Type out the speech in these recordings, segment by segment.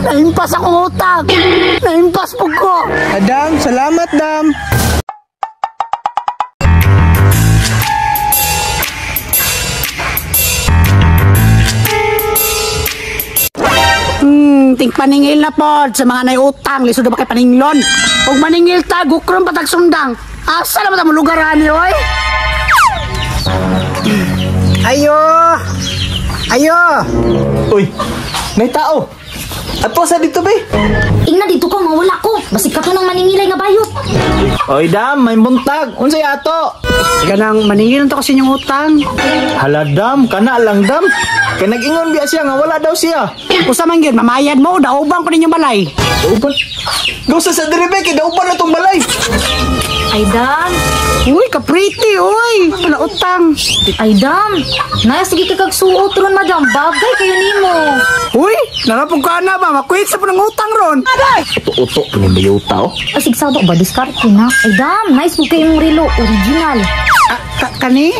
Naimpas akong utang. Naimpas po ko. Adam, salamat dam. Ting paningil na pod sa mga nay utang, lisod na ba kay paninglon? Ug maningil ta, gukron patag sundang. Asa naman ta mo lugar ani oy? Ayo! Ayo! Uy, may tao. Ato sa dito be. Ingna dito ko mawala ko. Basig ka to ng maningilay nga bayot. Oy dam, may buntag. Unsay ato? Ganang maningil to kasi inyong utang. Hala dam, kana lang dam. Kay nag-ingon biya siya nga wala daw siya. Usa man gyud mamayad mo, daubang ko ninyong balay. Dauban. Gawsa sa diri be kay dauban na tong balay. Ay dam. Uy, ka-pretty, uy. Wala utang. Ay dam. Naya sige ka kag suot ron madam. Bagay kayo nimo. Uy, narapog ka na ba? Makuit sa panang utang ron. Uto-uto ni bayuta oh. Ay sig sabo ba diskarte na. Ay dam, nice pud kay imong relo original. Ah, kani?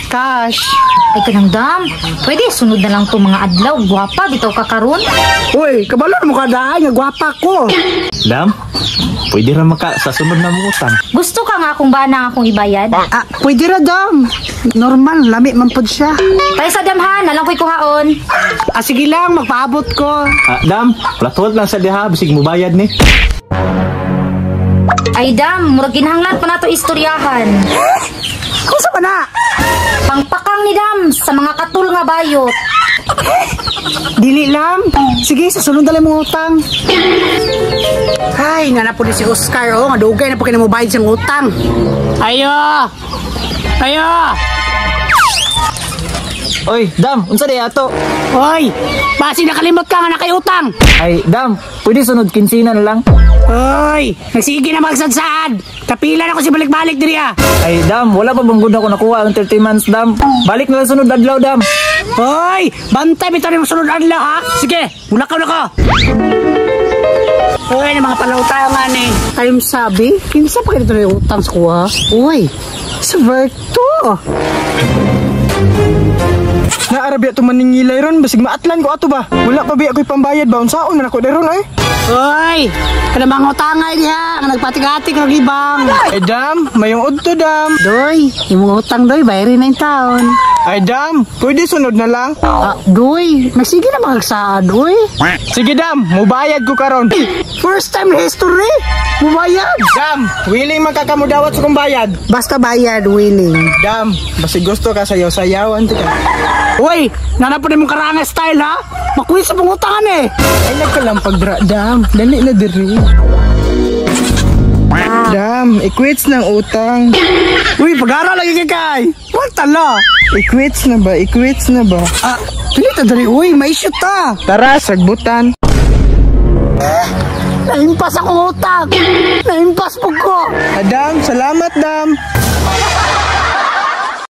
Cash. Ay kanang dam. Pwede sunod na lang to mga adlaw. Gwapa bitaw ka karon. Uy, kabalo na mo kadaan nga gwapa ko. Dam, pwede ra maka sa sunod na mo utang. Gusto ka nga akong bana akong ibayad? Ah, pwede ra dam. Normal, lami man pod siya. Tayo sa dam ha, nalang ko'y kuhaon. Ah, sige lang, magpaabot ko. Ah, dam, platuot lang sa diha bisig mubayad ni. Ay dam, murag kinahanglan pa nato istoryahan. Kusa ba na? Pangpakang ni dam sa mga katul nga bayot. Dili lang. Sige, sa sunod na lang mong utang. Ay, nga na po ni si Oscar, oh. Nga dugay na po kayo na siyang utang. Ayo! Ayo! Oy, dam, unsa di ato? Hoy! Basi nakalimot ka nga na kay utang! Ay, dam, pwede sunod kinsina na lang. Hoy! Nagsige na magsadsad! Kapila na ko si balik-balik diri ah! Ay, dam, wala pa bang good ako nakuha ang 30 months, dam. Balik na lang sunod adlaw, dam. Hoy! Bantay bitaw ni sunod adlaw ha! Sige! Mulakaw na ko! Hoy, ng mga palautangan eh. Ayong sabi, kinsa pa kayo na utang sa kuha? Uy, sa Verto! Naarabya to maningilay ron basig maatlan ko ato ba. Wala pa biya ko'y pambayad ba unsaon man ako deron ay. Hoy! Kada mga utangay diha, nga nagpatig-atig og ibang. Ay dam, mayong udto dam. Doy, imong utang doy, bayarin na yung taon. Ay dam, pwede sunod na lang. Ah, doy, nagsige na magsaad, uy. Sige dam, mubayad ko karon. First time in history, mubayad. Dam, willing man ka kamudawat sa kong bayad. Basta bayad, willing. Dam, basig gusto ka sayaw-sayawan ka. Uy, nanapon mong karanga style ha? Makuwi sa pangutangan eh. Ay nagkalampag dra dam, dali na diri. Dam, i-quits ng utang. Uy, pag-aral lagi kay. Wag tala. I-quits na ba? I-quits na ba? Ah, pilit na dali. Uy, may shoot ta. Tara, sagbutan. Naimpas akong utang. Naimpas po ko. Adam, salamat dam.